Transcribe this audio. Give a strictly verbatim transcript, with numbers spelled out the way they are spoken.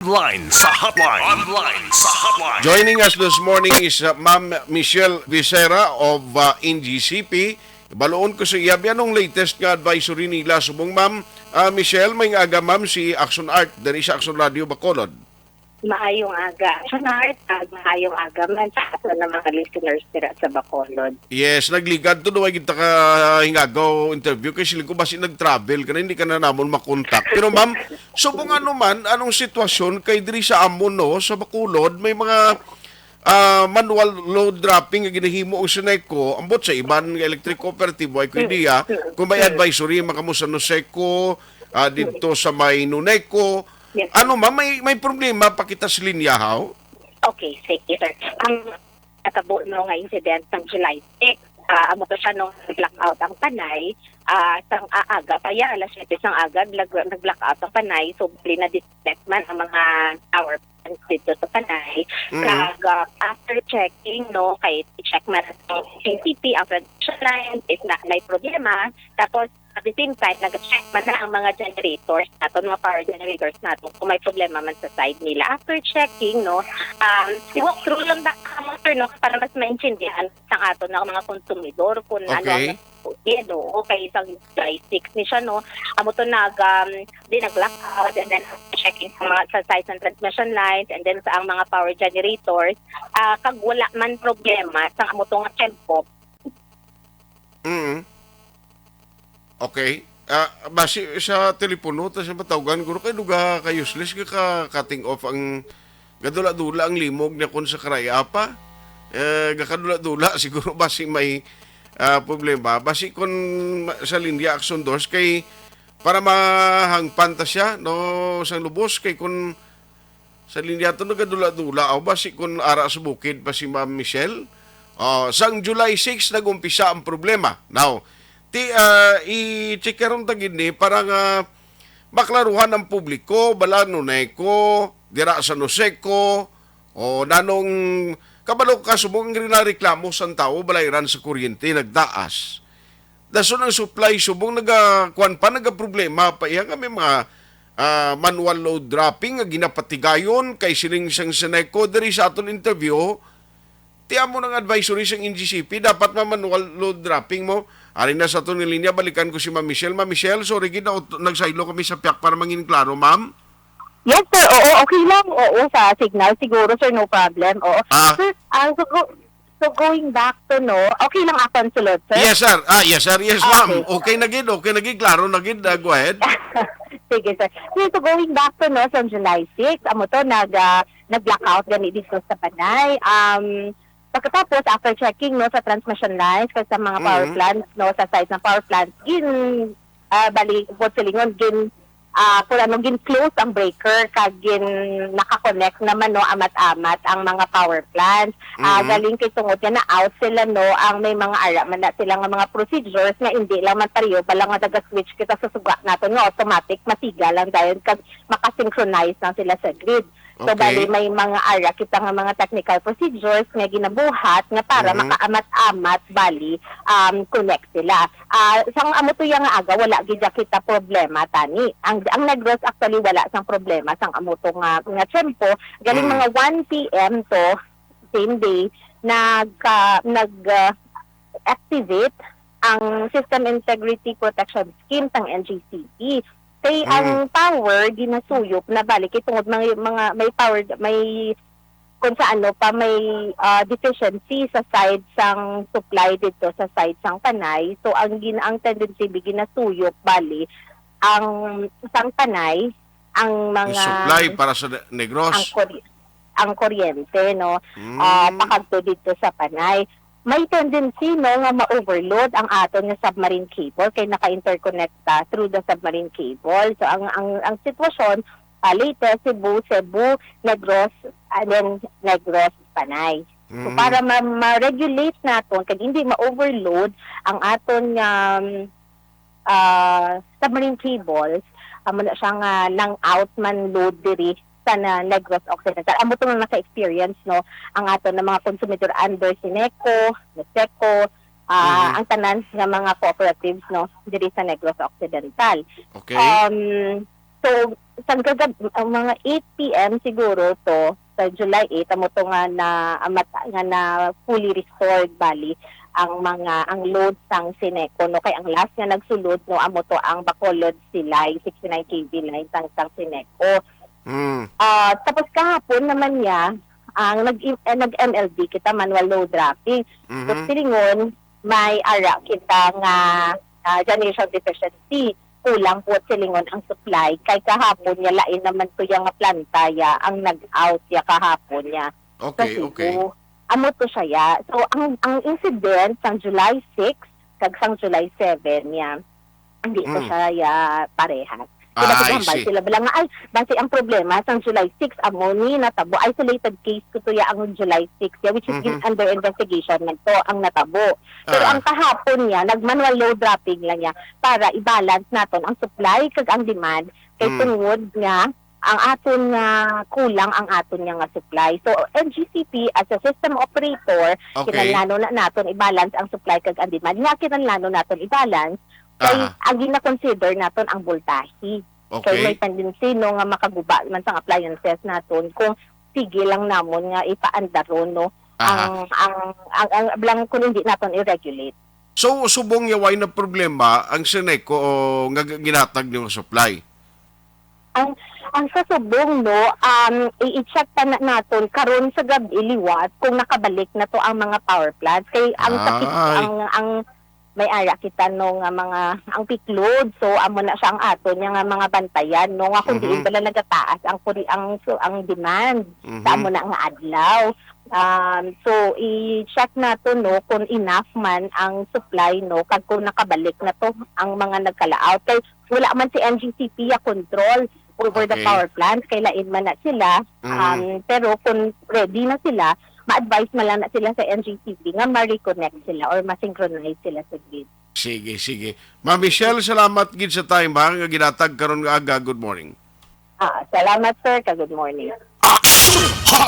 Online sa hotline. Online sa hotline. Joining us this morning is uh, Ma'am Michelle Vicera of uh, N G C P. Baloon ko sa iya, biya anong latest nga advisory nila subong, Ma'am? Ah, Michelle, may nga aga, Ma'am, si Action Art diri sa Action Radio Bacolod. Maayong aga, Action Art, ag maayong aga man sa aton nga mga listeners dira sa Bacolod. Yes, nagligad to, duwa gid ta ka hingagaw interview kay siling ko basi nag-travel ka na, hindi ka na namon makontak. Pero ma'am, subong ano man, anong sitwasyon kay diri sa amon, no, sa Bacolod, may mga ah, manual load dropping nga ginahimo ang Seneco, ambot sa iban nga electric cooperative, way ko idea kung may advisory man kamo sa Noseco, ah, didto sa may Noneco. Yes, sir. Ano, ma'am, may, may problema pa kita sa linya, haw? Okay, sige, sir. Ang natabo, no, nga incident sang July six, ah, amo to siya, no, blackout ang Panay, ah, sang aga pa ya, alas siyete sang aga, nag-, nag-blackout ang Panay, so bali na-disconnect man ang mga power plants dito sa Panay. Mm. Kag, ah, after checking, no, kay check man ang N G C P, ang transmission line, if na may problema, tapos at the same time, nag-check man na ang mga generators naton, mga power generators naton, kung may problema man sa side nila. After checking, no, um, i-walk through lang da kamo, sir, no, para mas maintindihan sang aton nga mga konsumidor kung ano ang Okay. nasusunod. Oo, kay isang July six ni siya, no. Amo to nag, um, di nag-blackout, and then checking sa mga, sa sides ng transmission lines, and then sa ang mga power generators, ah, kag wala man problema sa amo to nga tempo. Mm. Okay. Ah, basi sa telepono, ta sa matawgan, guro, kay duga ka useless nga ka cutting off ang gadula-dula ang limog niya kon sa karay apa. Eh, gakadula-dula siguro basi may, ah, problema. Basi kon ma-, sa linya action doors kay para mahangpan ta siya, no, sang lubos kay kon sa linya to nagadula-dula, aw, basi kun ara sa bukid pa si Ma'am Michelle. Oh, sang July six nag-umpisa ang problema. Now, ti, ah, i-check karon ta gid ni para nga maklaruhan ang publiko, bala Noneco, dira sa Noseco, o nanong kabalo ka subong nga reklamo sang tawo, balay ran sa kuryente nagtaas. Dason ang supply subong naga-, kuwan pa, nagaproblema pa iya nga may mga, ah, manual load dropping nga ginapatigayon kay siling sang Seneco diri sa aton interview. Ti amo nang advisory sang N G C P, dapat ma-manual load dropping mo. Ari na sa aton nga linya, balikan ko si Ma'am Michelle. Ma'am Michelle, sorry gid na ut-, nagsaylo kami sa piyak para mangin klaro, ma'am. Yes, sir. Oo, okay lang. Oo, sa signal siguro, sir, no problem. Oo. Ah. Sir, ah, so, go-, so going back to, no, okay lang akong sulod, sir? Yes, sir. Ah, yes, sir. Yes, ma'am. Okay. Okay na gid, okay na gid. Klaro na gid. Ah, go ahead. Sige, sir. Sige, so going back to, no, sa July six, amo to, nag, ah, nag-blackout gani dito sa Panay. Um, pagkatapos, after checking, no, sa transmission lines, kag sa mga power Mhm. plants, no, sa site ng power plants, gin, ah, bali, buot silingon, gin, ah, kung ano, gin-close ang breaker, kag gin naka-connect naman, no, amat-amat ang mga power plants. Ah, Mhm. galing kay tungod nga na-out sila, no, ang may mga ara man na sila nga mga procedures nga hindi lang man pareho, bala nga naga-switch kita sa suga naton nga automatic, masiga lang dayon, kag makasynchronize lang sila sa grid. So, Okay. bali, may mga ara kita nga mga technical procedures nga ginabuhat nga para Mhm. makaamat-amat, bali, um, connect sila. Ah, sang amo to yang aga, wala gid kita problema tani. Ang, ang Negros actually wala sang problema sang amo to nga, nga tiyempo. Galing Mm. mga one P M to same day, nagka-, nag, ah, activate ang System Integrity Protection Scheme sang N G C P. Kay Mm. ang power ginasuyop na balik kay tungod mga, mga may power, may kung sa ano pa may, ah, deficiency sa side sang supply dito sa side sang Panay. So ang gin-, ang tendency bi ginasuyop bali ang sang Panay ang Yung mga supply para sa Ne-, Negros? ang kuri-, ang kuryente, no? Mm. Ah, pakadto dito sa Panay. May tendency, no, nga ma-overload ang aton nga submarine cable kay naka-interconnect ta through the submarine cable. So ang, ang, ang sitwasyon, ah, Leyte, Cebu, Cebu, Negros, and then Negros, Panay. So Mm. para ma-, ma-regulate naton kag hindi ma-overload ang aton nga, um, ah, submarine cables, amo na siya nga nang out man load diri sa na Negros Occidental. Amo to nga naka-experience, no, ang aton na mga konsumidor under Seneco, Noseco, ah, Mhm. ang tanan nga mga cooperatives, no, diri sa Negros Occidental. Okay. Um, So, sa gagab-, ang mga eight P M siguro to, sa July eight, amo to nga na, ah, mata-, nga na fully restored, bali, ang mga, ang load sang Ceneco, no? Kay ang last nga nagsulod, no, amo to ang Bacolod Silay, sixty-nine K V line sang, sang Ceneco. Mm. Ah, tapos kahapon naman niya, ang nag-, eh, nag-M L D kita, manual load dropping. Mhm. Tapos silingon, may ara kita nga, ah, generation deficiency. Kulang po silingon ang supply. Kay kahapon niya, lain naman to ya nga planta ya ang nag-out ya kahapon niya. Okay, Kasi okay. po, amo to siya ya. So, ang, ang incident sang July six kag sang July seven niya, hindi to Mm. siya ya parehas. Kaya Ah, I nagkahambal see. sila bala nga, "Ay, basi ang problema sang July six, amo ni natabo, isolated case ko to ya ang July six, ya, which is Mhm. gin-, under investigation man to ang natabo." Pero Ah. ang kahapon niya, nag-manual load dropping lang niya para i-balance naton ang supply kag ang demand. Kay Mm. tungod nga ang aton nga kulang ang aton nga, nga supply. So, N G C P as a system operator, Okay. kinahanglan na naton i-balance ang supply kag ang demand. Nga kinahanglan naton i-balance, kay Aha. ang gina-consider naton ang voltahe. Kay Okay. may tendency, no, nga makaguba man sang appliances naton kung sige lang namon nga ipaandaron, no, Aha. ang, ang, ang, ang, lang kung hindi naton i-regulate. So, subong ya way na problema ang Ceneco o nga g-, ginatag niyo nga supply? Ang, ang sa subong, no, um, i-, i-check pa na naton karon sa gab-i liwat kung nakabalik na to ang mga power plants. Kay ang sakit, Ah, ay. ang, ang may ara kita, no, nga mga, ang peak load. So, amo na siya ang aton nga, nga mga bantayan, no, nga kung Mhm. diin bala nagataas ang kuri-, ang, so, ang demand Mhm. sa amo na nga adlaw. Um, so, i-check nato, no, kung enough man ang supply, no, kag kung nakabalik na to ang mga nagkalaot. Kay wala man si N G C P ya control over the Okay. power plant, kay lain man na sila. Mhm. Um, pero kung ready na sila, ma-advise man lang na sila sa N G C P nga ma-reconnect sila or ma-synchronize sila sa grid. Sige, sige. Ma'am Michelle, salamat gid sa time, ha, nga ginatag karon nga aga. Good morning. Ah, salamat, sir, ka good morning. Action! Hot